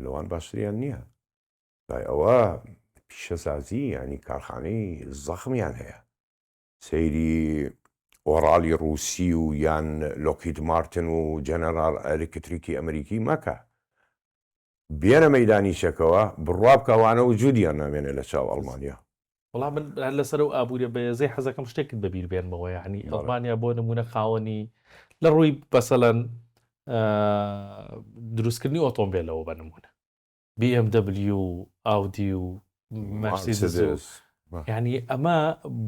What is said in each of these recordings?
لەوان باشتریان نییە. لای ئەوە پیشەسازی یانی کارخانەی زەخمیان هەیە. سەیری ئۆڕاڵی ڕووسی و یان لۆکهید مارتن و جەنەراڵ ئەلکتریکی ئەمریکی مەکە. بێنە مەیدانی چەکەوە، بڕوا بکە ئەوانە وجودیان نامێنێ لە چاو ئەڵمانیا. وەڵا من هەر لەسەر ئەو ئابووریە بەهێزەی حەزەکەم شتێکت بەبیر بێنمەوە یعنی ئەڵمانیا بۆ نمونە خاوەنی لە ڕووی بەسەلەن دروستکردنی ئۆتۆمبیلەوە بە نمونە BMW و ئاودی و مەرسیدس یعنی ئەمە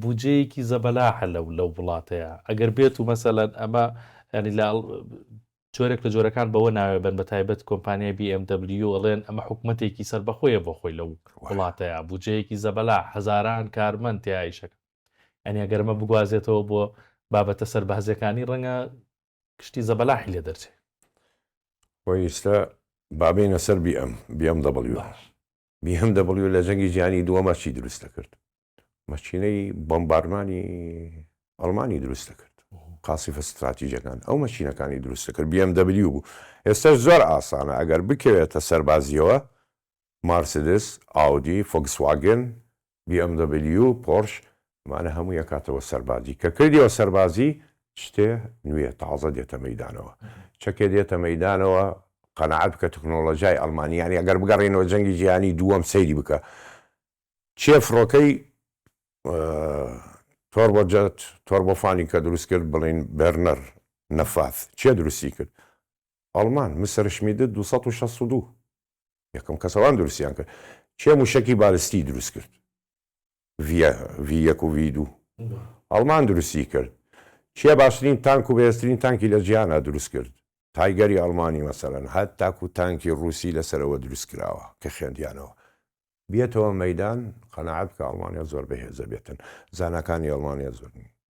بودجەیەکی زەبەلاحە لەو لەو وڵاتەیە ئەگەر بێت و مەسەلەن ئەمە ینی لە جۆرێک لە جۆرەکان بەوە ناوێ بن بە تایبەت کۆمپانیای BMW ئەڵێن ئەمە حکومەتێکی سەربەخۆیە بۆ خۆی لەو وڵاتەیە بودجەیەکی زەبەلاح هەزاران کارمەند تیا ئیشەکەن یانی ئەگەر ئەمە بگوازێتەوە بۆ بابەتە سەربازیەکانی ڕەنگە شتی زەبەلاحی لێ دەرچێ. خۆی ئیستا با بێینە سەر بی ئەم BMW. باش. BMW لە جەنگی جیهانی دووەما چی دروست دەکرد؟ مەکینەی بۆمبارمانی ئەڵمانی دروست دەکرد. قاسیفە ستراتیجەکان ئەو مەکینەکانی دروست دەکرد. BMW بوو. ئێستاش زۆر ئاسانە ئەگەر بکەوێتە سەربازیەوە مارسیدس، ئاودی، فۆکسواگن، BMW، پۆرش، ئەمانە هەمووی ئەکاتەوە سەربازی. کە کردیەوە سەربازی شتێ نوێ تازە دێتە مەیدانەوە. چەکێ دێتە مەیدانەوە قەناعەت بکە تکنۆڵۆجیای ئەڵمانی یانی ئەگەر بگەڕێینەوە جەنگی جیهانی دووەم سەیری بکە کێ فڕۆکەی تۆربۆجەت تۆربۆفانی کە دروست کرد بڵین بێرنەر نەفاث کێ دروستی کرد ئەڵمان مسەرشمیدت 262 یەکەم کەس ئەوان دروستیان کرد کێ موشەکی بالستی دروست کرد ڤی یەک و ڤی دوو ئەڵمان دروستی کرد کێ باشترین تانک و بەهێزترین تانکی لە جیهانا دروست کرد تایگەری ئەڵمانی مەسەلەن هەتاکو تانکی ڕوسی لەسەرەوە دروست کراوە کە خوێندیانەوە بێتەوە مەیدان قەناعەت بکە ئەڵمانیا زۆر بەهێزە بێتن زاناکانی ئەڵمانیا زۆر نین.